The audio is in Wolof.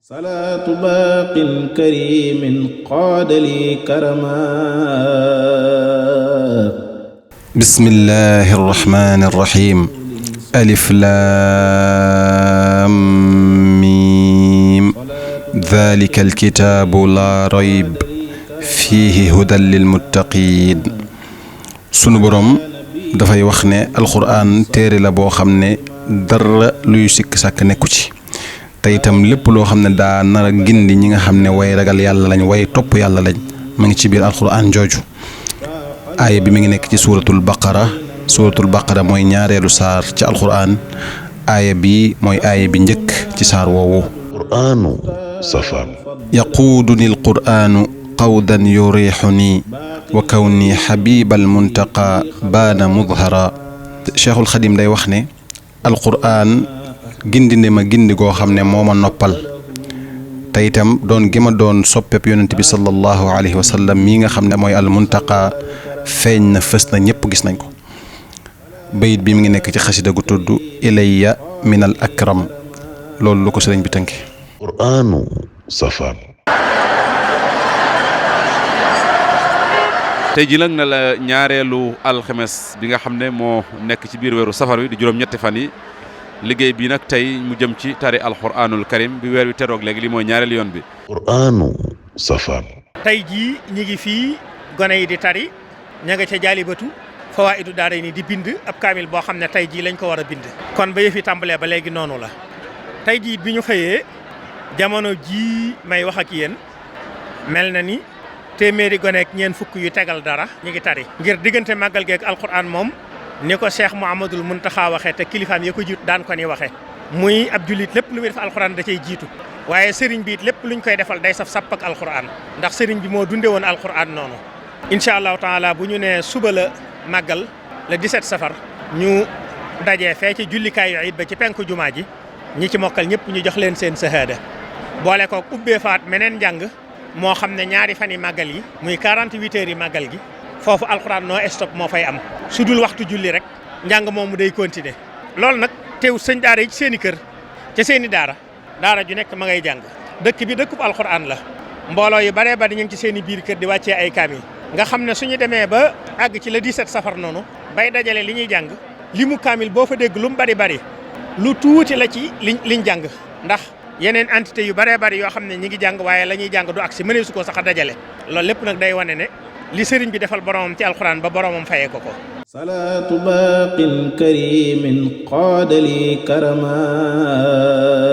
salaatu baaqin karimin qaada li karamaa. bismillahi rahmaani rahiim. alif laam miim. zaalika alkitaabu laa rayb fiihi hudan lilmuttaqiin. sunu boroom dafay wax ne alxuraan téere la boo xam ne dara luy sikk sàkk nekku ci. te itam lépp loo xam ne daa nar a gindi ñi nga xam ne way ragal yàlla lañ way topp yàlla lañ ma ngi ci biir alxuraan jooju. aaya bi mi ngi nekk ci suuratul baqara mooy ñaareelu saar ci alxuraan. aaya bi mooy aaya bi njëkk ci saar woowu. qur'aanu safaan. yaquuduni alqur'aanu qawdan yurixuni wa kawni xabibal muntaqa baana mudhara. cheikhul xadim day wax ne alqur'aan gindi ma gindi goo xam ne moo ma noppal te itam doon gi ma doon soppeb yonent bi sallallahu alayhi wa sallam mii nga xam ne mooy al muntaqa feeñ na fës na ñëpp gis nañ ko. bayit bi mi ngi nekk ci xasida gu tudd ilayya min al akram. loolu lu ko sëriñ bi tënke. qur'aanu safaan. tey ji nag na la ñaareelu alxames bi nga xam ne moo nekk ci biir weeru safar wi di juróom-ñetti fan yi. liggéey bi nag tey mu jëm ci tari alxuraanul karim bi weer wi teroog léegi li mooy ñaareelu yoon bi. qur'aanu safaan. tey jii ñi ngi fii gone yi di tari ña nga ca jaalibatu fawaa'idu daarayni di bind ab kaamil boo xam ne tey jii lañ ko war a bind. kon ba yëf yi tàmbalee ba léegi noonu la tey jii bi ñu xëyee jamono jii may wax ak yéen mel na ni téeméeri gone ak ñeent fukk yu tegal dara ñi ngi tari. ngir diggante màggal geeg alxuraan moom. ni ko Cheikh Mouhamadoul Mountakha waxee te kilifaam ya ko jiitu daan ko ni waxee muy ab jullit lépp lu muy def alxuraan da cay jiitu waaye sëriñ bi it lépp luñ koy defal day saf sàpp ak alxuraan ndax sëriñ bi moo dunde woon alxuraan noonu. incha allahu taala bu ñu nee suba la màggal le 17 safar ñu dajee fee ci jullikaayu it ba ci penku jumaa ji ñi ci mokkal ñëpp ñu jox leen seen sahaada boole ko ubbee faat meneen njàng moo xam ne ñaari fan yi màggal yi muy 48 heures yi màggal gi. foofu alxuraan noo stop moo fay am su dul waxtu julli rek njàng moomu day continuer loolu nag teew sëñ daara yi ci seen i kër ca seen i daara ju nekk ma ngay jàng dëkk bi dëkkub alxuraan la mbooloo yu baree bari ñu ngi ci seen i biir kër di wàccee ay kaamil nga xam ne suñu demee ba àgg ci le 17 safar noonu bay dajale li ñuy jàng li mu kaamil boo fa dégg lu mu bari lu tuuti la ci liñ jàng ndax yeneen entité yu baree bari yoo xam ne ñi ngi jàng waaye la ñuy jàng du agsi mënee su ko sax a dajale loolu lépp nag day wane ne li sëriñ bi defal boromam ci alxuraan ba boromam fayee ko ko. salaatu baaqin karimin qaada li karamaa.